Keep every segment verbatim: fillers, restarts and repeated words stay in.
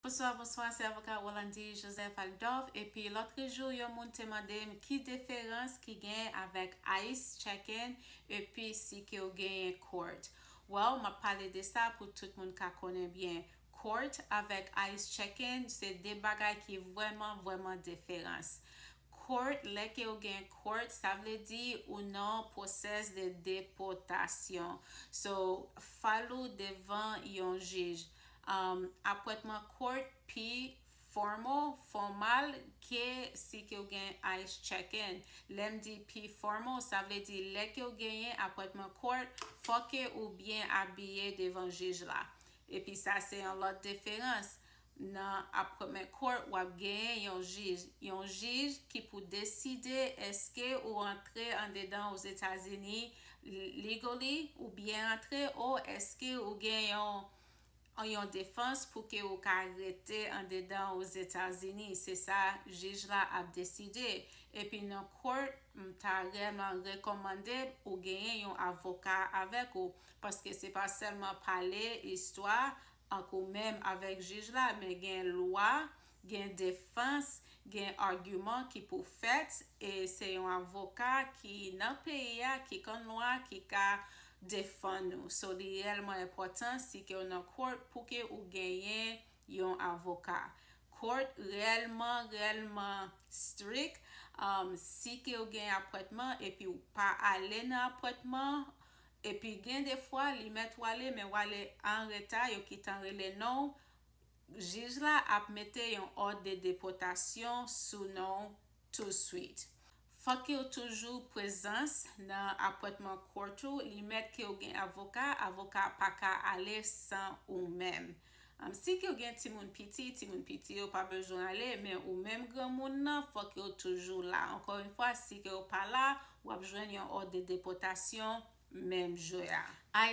Bonswa, bonswa, se avoka Rolandi Joseph Aldorf. Epi lòtrejou, yon moun te mande m ki diferans ki gen avèk ice check-in epi si ke w genyen court. Well, m ap pale de sa pou tout moun ka konnen byen. Court avèk ice check-in, se de bagay ki vrèman, vrèman diferans. Court, lè ke w gen court, sa vle di ou nan pwosès de depòtasyon. So, fal ou devan yon jij. Um, apwentman court pi formal, fòmal, ke si ke w gen ice check-in. Lè m di pi formal, sa vle di lè ke w genyen apwentman court, fò ke ou byen abiye devan jij la. Epi sa se yon lòt diferans. Nan apwentman court, w ap genyen yon jij. Yon jij ki pou deside èske ou antre andedan Ozetazini legally oubyen antre, o èske ou gen yon, yon defans pou ke ou ka rete andedan Ozetazini. Se sa jij la ap deside. Epi nan court, m ta rèlman rekòmande ou genyen yon avoka avèk ou, paske se pa sèlman pale istwa ant ou menm avèk jij la, men gen lwa, gen defans, gen agiman ki pou fèt, e se yon avoka ki nan peyi a, ki konn lwa, ki ka defann ou. So, li rèlman enpòtan si ke w nan court pou ke ou genyen yon avoka. Court rèlman, rèlman strik. Um, si ke w gen apwentman epi w pa ale nan apwentman, epi gen de fwa, li mèt w ale, men w ale an reta, yo gentan rele non w, jij la ap mete yon òd de depòtasyon sou non w touswit. Fòk ke w toujou prezans nan apwentman court ou, li mèt ke w gen avoka, avoka pa ka ale san ou menm. Um, si ke w gen timoun piti, timoun piti yo pa bezwen ale, men ou menm granmoun nan, fòk ke w toujou la. Ankò yon fwa, si ke w pa la, w ap jwenn yon òd de depòtasyon menm jou a.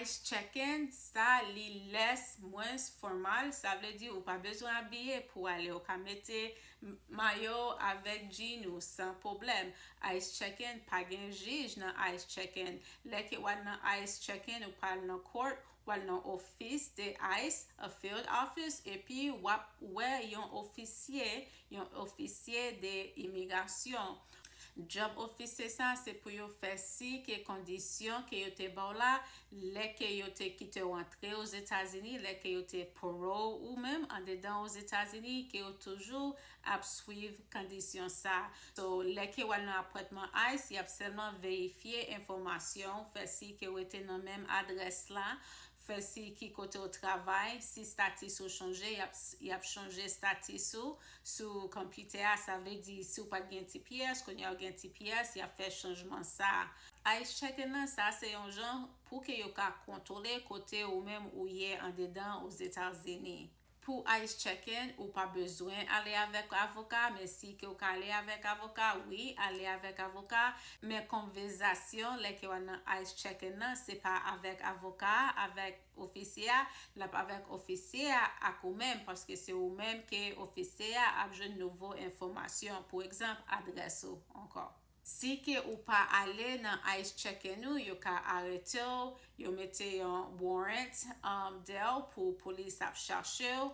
Ice check-in, sa li lès mwens fòmal, sa vle di ou pa bezwen abiye pou ale, ou ka mete m-, mayo avèk jean ou san pwoblèm. Ice check-in, pa gen jij nan ice check-in. Lè ke w al nan ice check-in, ou pa al nan court, w al nan ofis de ice, a field office, epi w ap wè yon ofisye, yon ofisye de imigrasyon. Djòb ofisye sa, se pou yo fè si ke kondisyon ke yo te ba w la, lè ke yo te kite w antre Ozetazini, lè ke yo te parole ou menm andedan Ozetazini, ke yo toujou ap swiv kondisyon sa. So, lè ke w al nan apwentman ice, y ap sèlman verifye enfòmasyon w, fè si ke w rete nan menm adrès la, fè si ki kote w travay, si status ou chanje, y ap, y ap chanje status ou sou konpitè a. Sa vle di, si w pa t gen T P S, kounye a w gen T P S, y ap fè chanjman sa. Ice check-in nan, sa se yon jan pou ke yo ka kontwole kote ou menm ou ye andedan Ozetazini. Pou ice check-in, ou pa bezwen ale avèk avoka, men si ke w ka ale avèk avoka, wi, ale avèk avoka. Men konvèsasyon, lè ke w al nan ice check-in nan, se pa avèk avoka, avèk ofisye a, l ap avèk ofisye a ak ou menm, paske se ou menm ke ofisye a ap jwenn nouvo enfòmasyon, pou egzanp, adrès ou ankò. Si ke ou pa ale nan ice check-in ou, yo ka arete w, yo mete yon warrant, um, dèyè w pou polis ap chache w,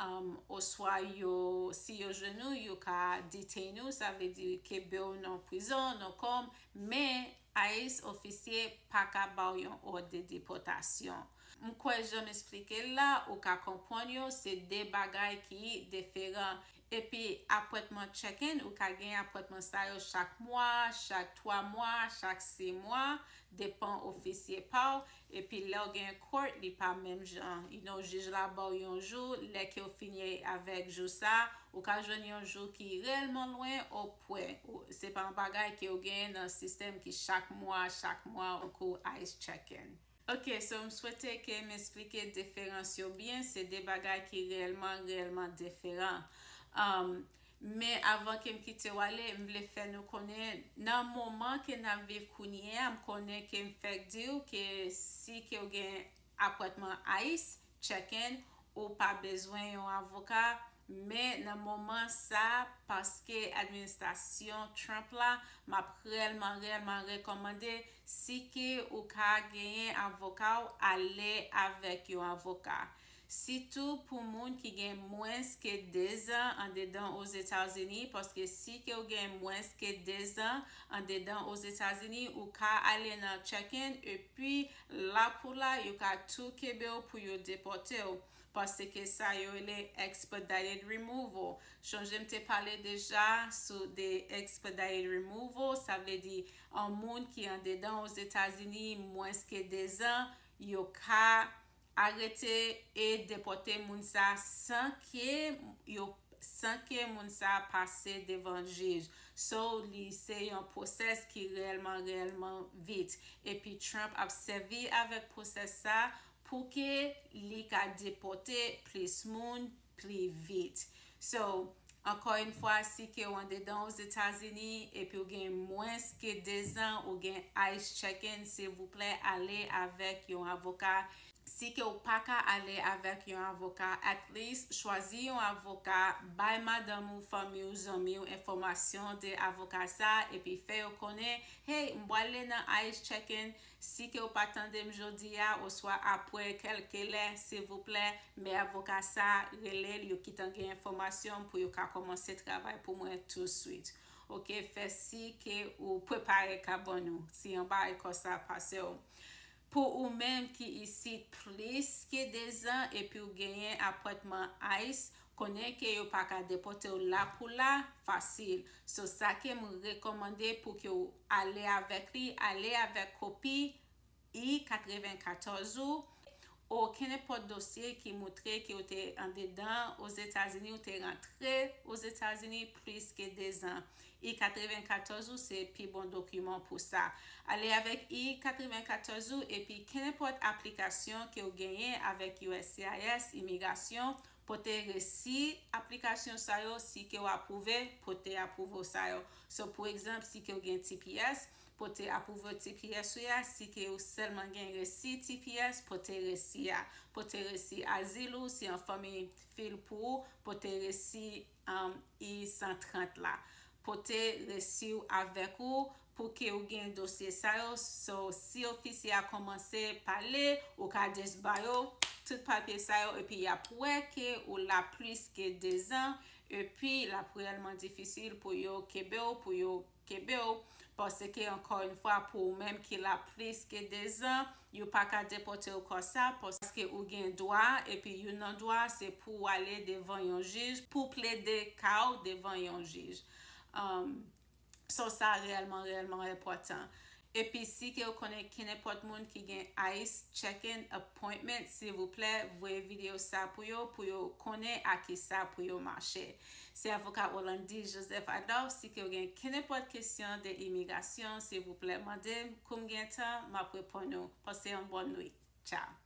um, oswa yo, si yo jwenn ou, yo ka detain ou, sa vle di kenbe w nan prizon, nan kòm, men ice ofisye pa ka ba w yon òd de depòtasyon. M kwè jan m esplike l la, ou ka konprann yo, se de bagay ki diferan. Epi apwentman check-in, ou ka gen apwentman sa yo chak mwa, chak twa mwa, chak sis mwa, depan ofisye pa w. Epi lè w gen court, li pa menm jan. You know, jij la ba w yon jou, lè ke w fini avèk jou sa, ou ka jwenn yon jou ki reyèlman lwen, o pwen. Ou, se pa yon bagay ke w gen nan sistèm ki chak mwa, chak mwa, ou kou ice check-in. Ok, so m swete ke m esplike diferans yo byen, se de bagay ki reyèlman, reyèlman diferan. Um, men avan ke m kite w ale, m vle fè nou konnen, nan moman ke n ap viv kounye a, m konnen ke m fèk di w ke si ke w gen apwentman ice, check-in, ou pa bezwen yon avoka, men nan moman sa, paske administrasyon Trump la, m ap reyèlman, reyèlman rekòmande, si ke ou ka genyen avoka w, ale avèk yon avoka. Sitou pou moun ki gen mwens ke dezan andedan Ozetazini, paske si ke w gen mwens ke dezan andedan Ozetazini, ou ka ale nan check-in, epi la pou la, yo ka tou kenbe w pou yo depòte w. Paske sa yo rele expedited removal. Sonje m te pale deja sou de expedited removal, sa vle di yon moun ki andedan Ozetazini mwens ke dezan, yo ka arete e depòte moun sa san ke yo san ke moun sa pase devan jij. So, li se yon pwosès ki reyèlman, reyèlman vit. Epi Trump ap sèvi avèk pwosès sa pou ke li ka depòte plis moun pli vit. So, ankò yon fwa, si ke w andedan Ozetazini epi w gen mwens ke dezan, ou gen ice check-in, silvouplè, ale avèk yon avoka. Si ke w pa ka ale avèk yon avoka, at least chwazi yon avoka, bay madanm ou, fanmi w, zanmi w enfòmasyon de avoka sa, epi fè yo konnen, hey, m pral ale nan ice check-in, si ke w pa tande m jodi a, oswa apre kèlke lè, silvouplè, men avoka sa, rele l, yo gentan gen enfòmasyon pou yo ka kòmanse travay pou mwen touswit. Oke, fè si ke ou prepare kabann ou, si yon bagay konsa pase w. Pou ou menm ki isit plis ke dezan epi w genyen apòtman ice, konnen ke yo pa ka depòte w la pou la fasil. So, sa ke m rekòmande pou ke w ale avèk li, ale avèk kopi I katrevenkatòz ou, ou kenenpòt dosye ki moutre ke w te andedan Ozetazini, ou te rantre Ozetazini plis ke dezan. I katrevenkatòz ou se pi bon dokiman pou sa. Ale avèk I katrevenkatòz ou epi kenenpòt aplikasyon ke w genyen avèk U S C I S, imigrasyon, pote resi aplikasyon sa yo, si ke w apwouve, pote apwouve sa yo. So, pou egzanp, si ke w gen T P S, pote apwouve T P S ou a, si ke w sèlman gen resi T P S, pote resi a. Pote resi azil ou, si yon fanmi fil pou ou, pote resi, um, I san trant la. Pote resi w avèk ou pou ke w gen dosye sa yo. So, si ofisye a kòmanse pale, ou ka just ba yo tout papye sa yo, epi y ap wè ke ou la plis ke dezan, epi l ap reyèlman difisil pou yo kenbe w, pou yo kenbe w, paske ankò yon fwa, pou ou menm ki la plis ke dezan, yo pa ka depòte w konsa, paske ou gen dwa, epi youn nan dwa, se pou w ale devan yon jij, pou plede ka w devan yon jij. Um, so, sa reyèlman, reyèlman enpòtan. Epi si ke w konnen kenenpòt moun ki gen ice check-in appointment, silvouplè, voye videyo sa pou yo, pou yo konnen a kisa pou yo mache. Se avoka Orlandy Joseph Adolphe. Si ke w gen kenenpòt kesyon de imigrasyon, silvouplè, mande m. Kou m gen tan, m ap reponn ou. Pase yon bòn nwit. Tchao.